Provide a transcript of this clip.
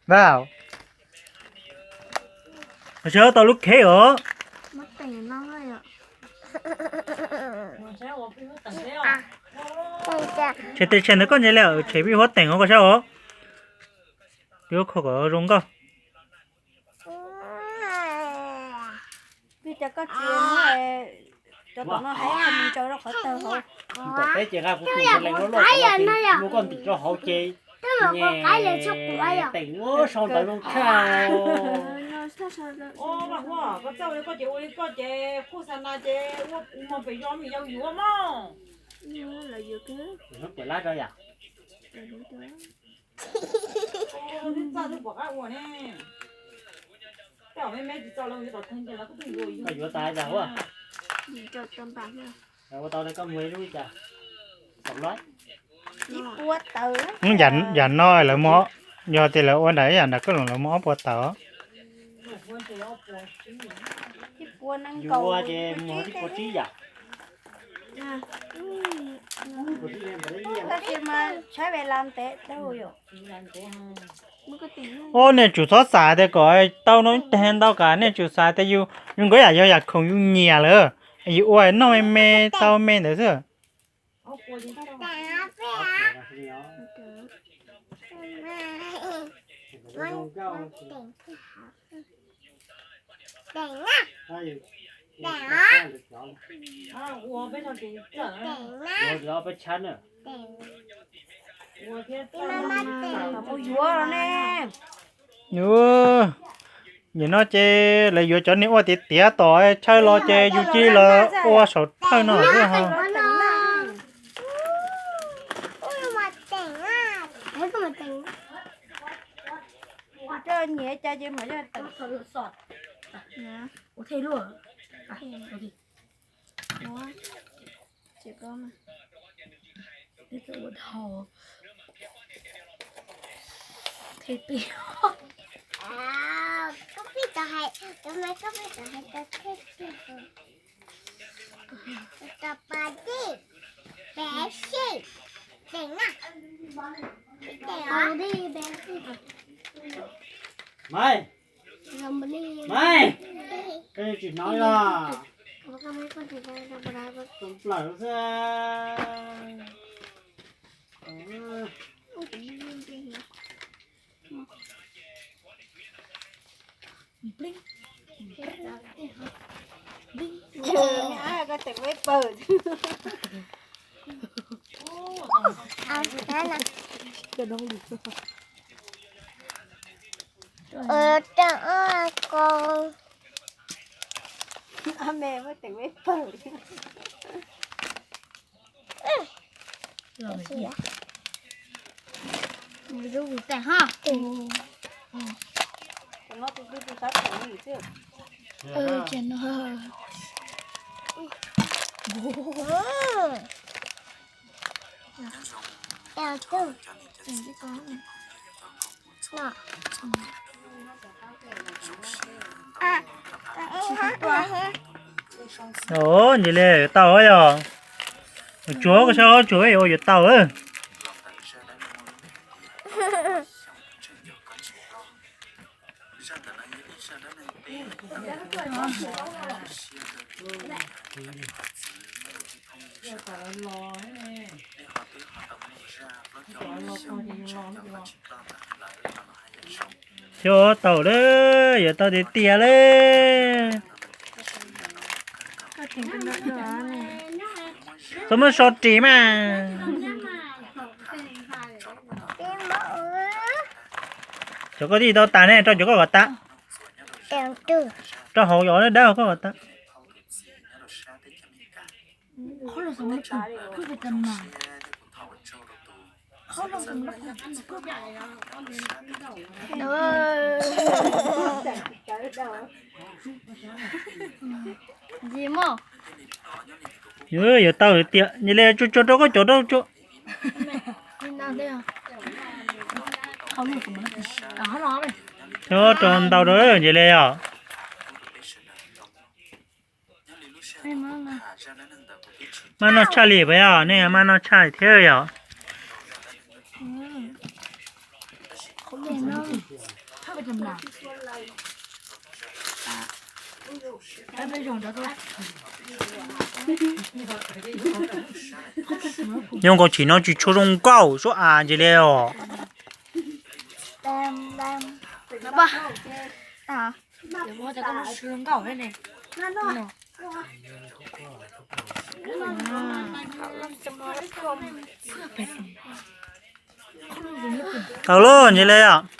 Ntag, sawv tau lub kheb os. Tshem tes tshem ntawd koj ntse li, tshem pib huab teem os koj saib os. Pib huab kho kom zoo nkauj. Pib cov koj tsis muab cov tom no hais mus ntsaws rau qhov tawg hauv. Tom peb ces nqa kuv tus lees loj loj los ces muab koj ntim rau hauv ces teem ua sau ntawv zoo tshaj. Koj txawj ua li koj ces ua li koj ces kuj xa na ces ua mog pem zos me yau yuav mog. Hnub pem lab rau yam. Koj yuav tas yam ua. Ua tau koj muag ib lub li cas? Yam no lawv muab, yog tias lawv ua nram ib yam nram koj los lawv muab ob puas tawm. Yus ua ces muag tib puas tsib yam. Tab sis mas tshaib ve la ntev dau yom. Ub, nej tsum txhob xav tias kom tau no ib teg ntau kam, nej tsum xav tias yus, yus nkawd yam yog yam khoom yus nyiam lawm, yus ua noj me me tau me ntawd xwb. Nim no ces lawv yuav cov niag ua tiav tiav tom chaw los ces yus cia li los ua saum thawj no xwb ho. Maiv, Maiv, koj tsis hnov los? Too plaws xwb. Ntsis li yuav tau yog, tsuav koj saib tsuav yuav tau. Xyov tau lawm, yuav tau tiag tiag lawm. Txhob muab so ris mas. Cov koj tij tau tas ne, rau cov koj kom tas. Rau hauv yov dawb dawb koj kom tas. Yuav tau tiag, nim li tsuag tsuag rau koj cov rau tsuag. Rau ntau rau ntsis li os. Maj noj tshaj li puas yog? Nej maj noj tshaj li thiab yom? Nyob nkaus tsis no tsis tshua zoo nkauj suab as ntshe li os. Tau lawm ntshe li os.